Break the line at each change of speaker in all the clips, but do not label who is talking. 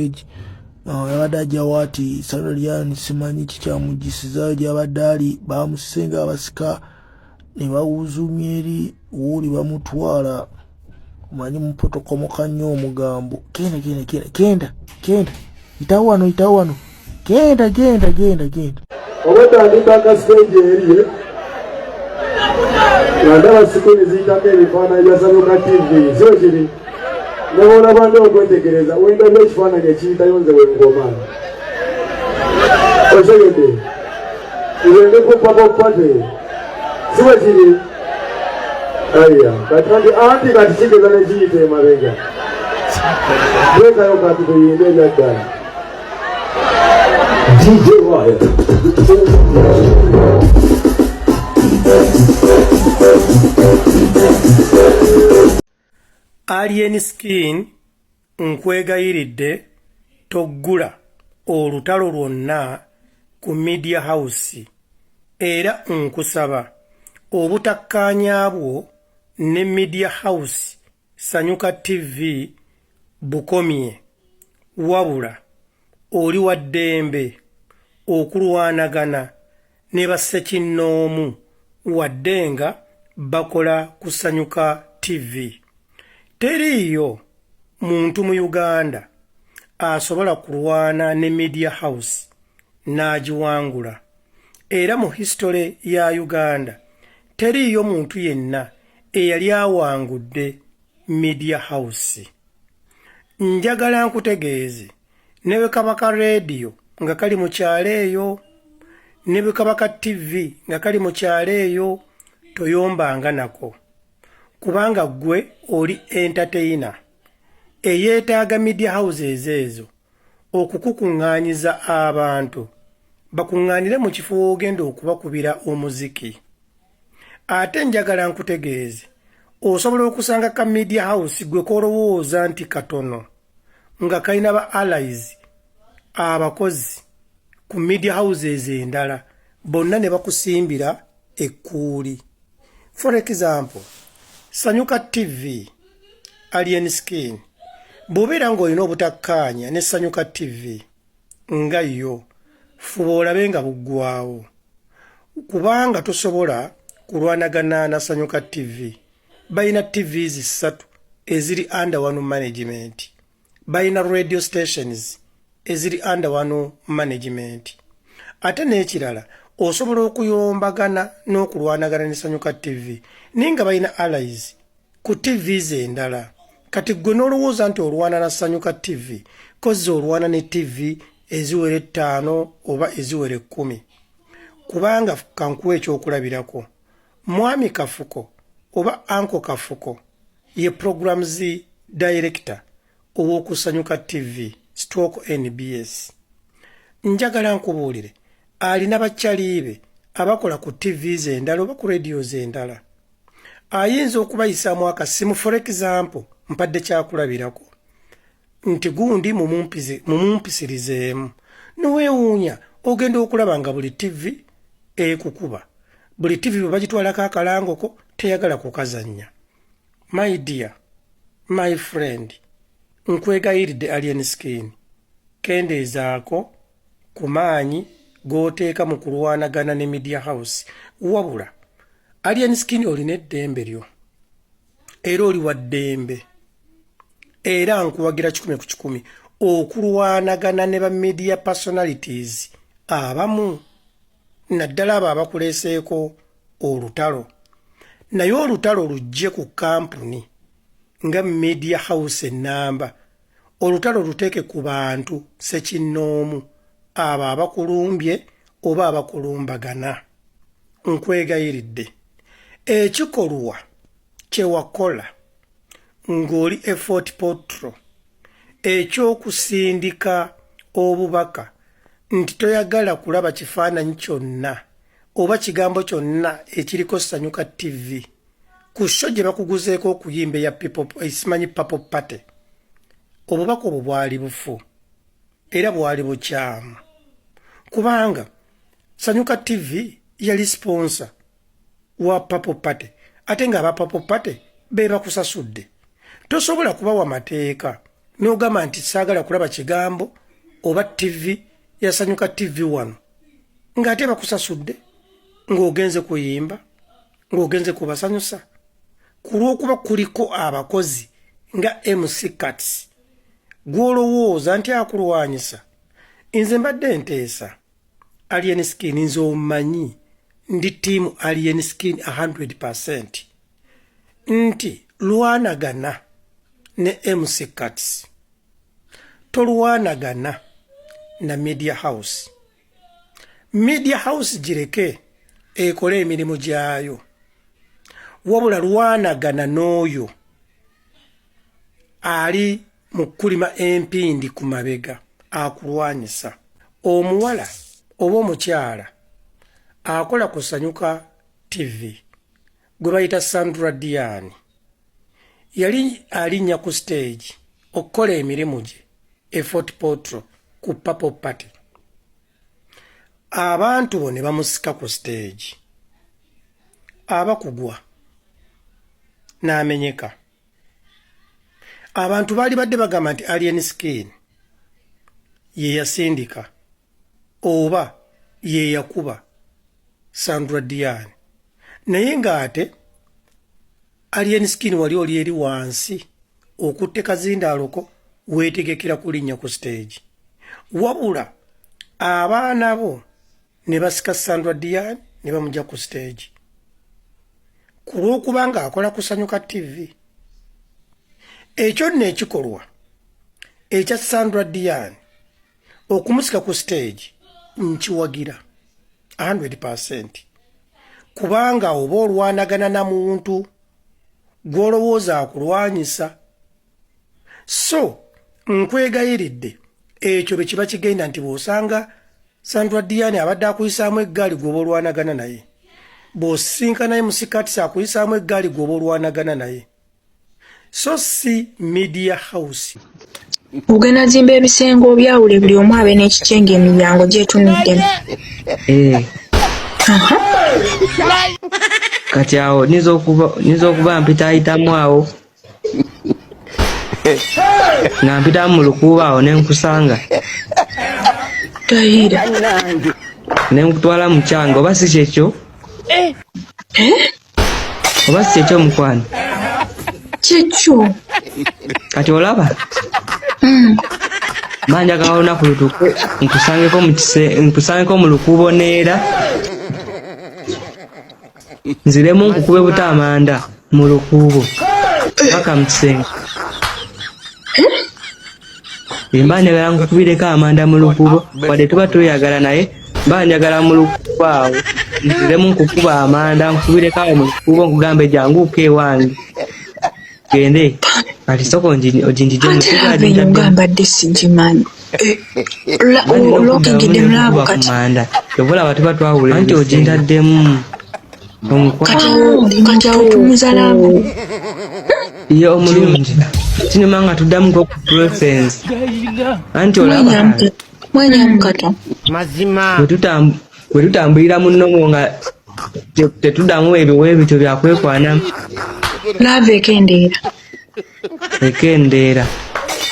stage. Yabadde ajjawo ati Sandra Lyan simanyi kikyamugisizayo gyabadde ali, bamusise nga abasika ne bawuzumya eri wuuli bamutwala. Omanyi mupotokomoka nnyo omugambo. Genda, genda, genda, genda, genda, yitawo wano, yitawo wano, genda, genda, genda, genda.
Obwedda ndi backstage eri nga ndaba screen ziyitako ebifaananyi bya Sanyuka TV. Sio kiri ne bwolaba ndi okwetegereza, wendabye ekifaananyi ekiyitayo nze wengoma otegedde nze ndi ku Purple Party, si bwe kiri? Aya, kati anti anti kati kigeza nekiyita emabega twekayo, kati tuyimbe ebyaddala. DJ Wire.
Alien Skin, nkwegayiridde toggula olutalo lwonna ku media house, era nkusaba obutakkaanya bwo ne media house Sanyuka TV bukomye, wabula oli wa ddembe okulwanagana ne bassekinnoomu wadde nga bakola ku Sanyuka TV. Teriiyo muntu mu Uganda asobola kulwana ne media house n'agiwangula, era mu history ya Uganda teriiyo muntu yenna eyali awangudde media house. Njagala nkutegeeze, ne bwe kaba ka rediyo nga kali mu kyalo eyo, ne bwe kaba ka TV nga kali mu kyalo eyo, toyombanga nako, kubanga ggwe oli entertainer eyeetaaga media houses ezo okukukuŋŋaanyiza abantu bakuŋŋaanire mu kifo w'ogenda okubakubira omuziki. Ate njagala nkutegeeze, osobola okusanga ka media house gwe kolowooza nti katono nga kalina ba allies, abakozi ku media houses endala bonna ne bakusimbira ekkuuli. For example, Sanyuka TV, Alien Skin, bw'obeera ng'olina obutakkaanya ne Sanyuka TV nga yo, fuba olabe nga buggwawo, kubanga tosobola kulwanagana na Sanyuka TV. Balina TVs ssatu eziri under one management, balina radio stations eziri under one management. Ate n'ekirala, osobola okuyombagana n'okulwanagana ne Sanyuka TV naye nga balina allies ku TVs endala. Kati gwe n'olowooza nti olwana na Sanyuka TV, kozza olwana ne TV eziwera 5 oba eziwera 10. Kubanga kankuwa ekyokulabirako, Mwami Kafuko oba Anko Kafuko ye programs director ow'okusanyuka TV/NBS. Njagala nkubuulire, alina bakyaliibe abakola ku TVs endala oba ku radios endala, ayinza okubayisaamu akasimu. For example, mpadde kyakulabirako nti gundi mumumpisirizeemu, niweewuunya ogenda okulaba nga buli TV ekukuba, buli TV bwe bagitwalako akalangoko teyagala kukazannya. My dear, my friend, nkwegayiridde Alien Skin, kendeezaako ku maanyi g'oteeka mu kulwanagana ne media house. Wabula Alien Skin, olina eddembe lyo era oli wa ddembe, era nkuwagira 100% okulwanagana ne ba media personalities abamu, naddala abo abakuleeseeko olutalo. Naye olutalo lujje ku kampuni nga media house enamba, olutalo luteeke ku bantu sekinnoomu abo abakulumbye oba abakulumbagana. Nkwegayiridde, ekikolwa kyewakola ng'oli e Fort Portal ekyokusindika obubaka nti toyagala kulaba kifaananyi kyonna oba kigambo kyonna ekiriko Sanyuka TV ku show gye bakuguzeeko okuyimba eya simanyi Purple Party, obubaka obwo bwali bufu era bwali bukyamu, kubanga Sanyuka TV yali sponsor wa Purple Party, ate ng'aba Purple Party be bakusasudde. Tosobola kubawa mateeka. N'ogamba nti saagala kulaba kigambo oba TV yasanyuka TV wano, ng'ate bakusasudde ng'ogenze kuyimba, ng'ogenze kubasanyusa. Ku lw'okuba kuliko abakozi nga MC Kats gw'olowooza nti akulwanyisa. Nze mbadde nteesa Alien Skin, nze omanyi ndi team Alien Skin 100%, nti lwanagana ne MC Kats, tolwanagana na media house. Media house gireke ekole emirimu gyayo, wabula lwanagana n'oyo ali mu kulima empindi ku mabega akulwanyisa. Omuwala oba omukyala akola ku Sanyuka TV gwe bayita Sandra Dian yali alinnya ku stage okukola emirimu gye e Fort Portal ku Purple Party, abantu bo ne bamusika ku stage abakugwa n'amenyeka. Abantu baali badde bagamba nti Alien Skin ye yasindika oba ye yakuba Sandra Dian, naye ng'ate Alien Skin wali oli eri wansi okutte kazindaaloko weetegekera kulinnya ku stage, wabula abaana bo ne basika Sandra Dian ne bamugya ku stage ku lw'okuba ng'akola Kusanyuka TV. Ekyo nno ekikolwa ekya Sandra Dian okumusika ku stage nkiwagira 100%, kubanga oba olwanagana na muntu gw'olowooza akulwanyisa. So nkwegayiridde, ekyo bwe kiba kigenda nti bw'osanga Sandra Dian abadde akuyisaamu eggaali, gw'oba olwanagana naye, bw'osisinkana MC Kats akuyisaamu eggaali, gw'oba olwanagana naye, so si media house.
Ogenda zimba ebisenge obyawule, buli omu abe n'ekikye ng'emiryango gyetunuddemu.
Eh.
Aha.
Kati awo nyinza okuba mpitaayitamu awo nga mpitamu mu lukuubo awo ne nkusanga.
Tayira.
Ne nkutwala mu kyange, oba si kyekyo?
Eh?
Oba si kyekyo, mukwano?
Kyekyo.
Kati olaba mba njagala olunaku lutuuke nkusangeko mu nkusangeko mu lukuubo, neera nziremu nkukube buta amanda mu lukuubo paka mu kisenge. Mba njagala nkukubireko amanda mu lukuubo, wadde tuba tweyagala, naye mba njagala mu lukuubo awo nziremu nkukuba amanda, nkukubireko awo mu lukuubo, nkugambe janguuko ewange gende. Kati sooka oginjije.
Ate love eyo nga mbadde sigimanyi. Eh, olwokengedde mu love kati.
Manda kyova tuba twawula anti ogintaddemu omukwano.
Kati awo tumuza love.
Ye omulungi kinyuma nga tuddamu ku preference, anti olaba
Mwenyamu katono.
Mazima.
Bwe tutambulira mu nnomo nga tetuddamu ebiwa ebityo byakwekwana.
Love ekendeera.
Ekendeera.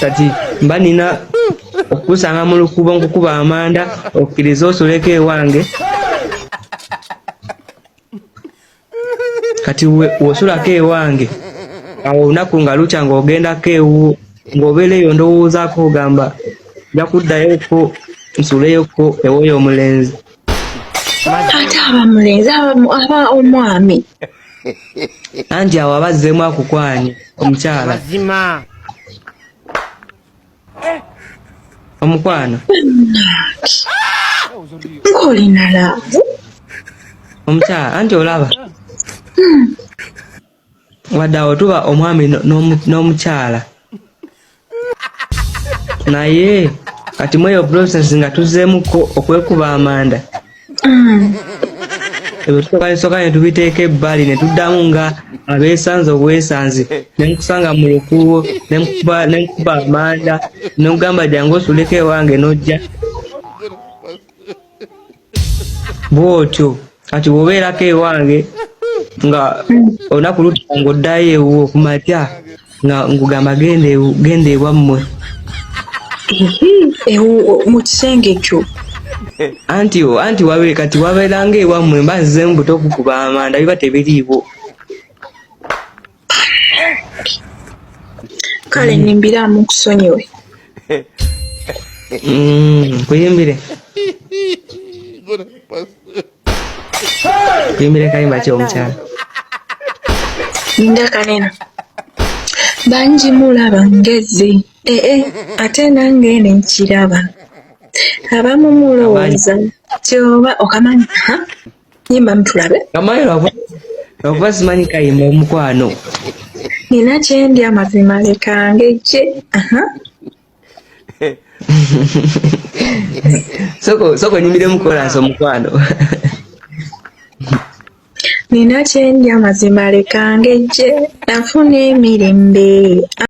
Kati mba nina okukusanga mu lukubo, nkukuba amanda, okkirize osuleko ewange. Kati wosulako ewange awo olunaku nga lukya ng'ogendako ewuwo, ng'obeera eyo ndowoozaako, ogamba nja kuddayoko nsuleyoko ewoyo omulenzi.
Ate aba mulenzi, aba omwami.
Anti awo aba azzeemu akukwanye omukyala.
Mazima.
Omukwano.
Ng'olina love.
Omukyala, anti olaba wadde awo tuba omwami n'omukyala, naye kati mu eyo process nga tuzzeemuko okwekuba amanda, ebyo tusooka ne tubiteeka ebbali ne tuddamu nga abeesanze obwesanzi, ne nkusanga mu lukuubo ne nkuba amanda, ne nkugamba jangu osuleko ewange, n'ojja bw'otyo. Kati bw'obeerako ewange nga olunaku lutuuka ng'oddayo ewuwo ku makya. Nga nkugamba genda ewammwe.
Mu kisenge kyo.
Anti wabe kati wabeeranga ewammwe, mba nzizemu buto okukuba amanda, biba tebiriiwo.
Kale nyimbiramu nkusonyiwe.
Nkuyimbire. Kuyimbire kayimba ki omukyala?
Linda kanena. Bangi mulaba ngezi. Ee, ate nange ne nkiraba. Abamu mulowooza kyoba okamanyi. Ha? Yimba mutulabe.
Kamanyi lwakuba simanyi kayimba omukwano.
Nina kyendi amazima leka ngejje. Aha.
Soko nyimbiremu kolansi omukwano.
Nina kyendi amazima leka ngejje. Nafuna emirembe.